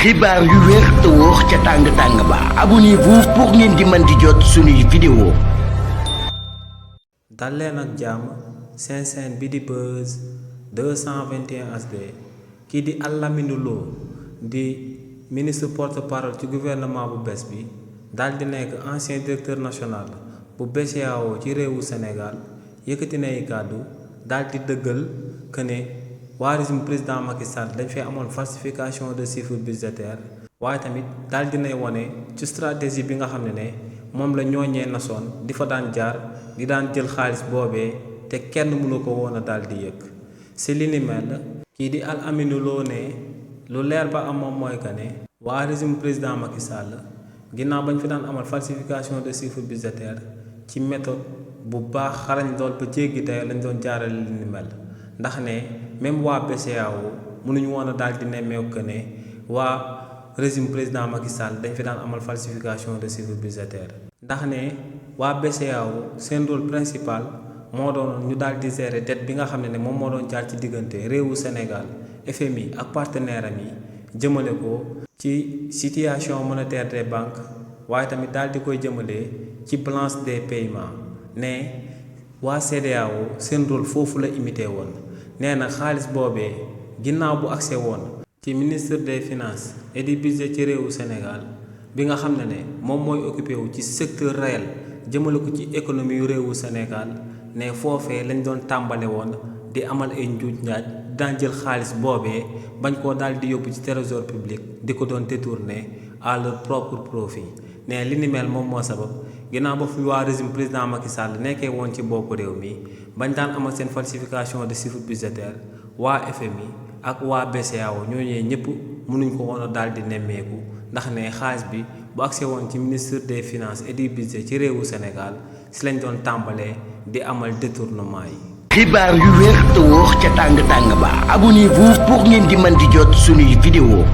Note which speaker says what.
Speaker 1: xibaar yu wér te wóor ca tàng ba abonnez-vous pour ngeen di mën di jot suñuy vidéo.
Speaker 2: dal leen ak jàmm seen chaîne bi di Buzz 221 HD kii di Alamine Lo di ministre porte-parole ci gouvernement bu bees bi daal di nekk ancien directeur national bu BCEAO ci réewu Sénégal yëkkati nay kàddu daal di dëggal que ne waa régime président Macky Sall dañ fay amoon falsification de chiffres budgétaires waaye tamit daal dinay wone ci stratégie bi nga xam ne moom la ñooñee nasoon di fa daan jaar di daan jël xaalis boobee te kenn mënu ko woon a daal di yëg si li ni mel kii di Alamine Lo ne lu leer ba am moom mooy que ne waa régime président Macky Sall ginnaaw bañ fi daan amal falsification de chiffres budgétaires ci méthode bu baax xarañ lool ba jéggi tey lañ doon jaarale li ni mel ndax ne même waa BCEAO mënuñu woon a daal di nemmeeku que ne waa régime président Macky Sall dañ fi daan amal falsification de chiffres budgétaires ndax ne waa BCEAO seen rôle principal moo doon ñu daal di gérer dette bi nga xam ne moom moo doon jaar ci diggante réewu Sénégal FMI ak partenaire am yi jëmale ko ci situation monétaire des banques waaye tamit daal di koy jëmale ci balance des paiements ne waa CEDEAO seen rôle foofu la imité woon nee na xaalis boobee ginnaaw bu accès woon ci ministre des finances et du budget ci réewu Sénégal bi nga xam ne moom mooy occupé wu ci secteur réel jëmale ko ci économie yu réewu Sénégal ne foofee lañ doon tàmbale woon di amal ay njuuj njaaj daan jël xaalis boobee bañ koo daal di yóbbu ci trésor public di ko doon détourner à leur propre profit ne li ni mel moom moo sabab ginnaaw ba fi waa régime président Macky Sall nekkee woon ci boppu réew mi bañ daan amal seen falsification de chiffres budgétaires waa FMI ak waa BCEAO ñooñee ñëpp mënuñ ko woon a daal di nemmeeku ndax ne xaalis bi bu accès woon ci ministre des finances et du budget ci réewu Sénégal si lañ doon tàmbalee di amal détournement yi.
Speaker 1: xibaar yu wér te wóor ca tàng ba abonnez-vous pour ngeen di mën di jot suñuy vidéo.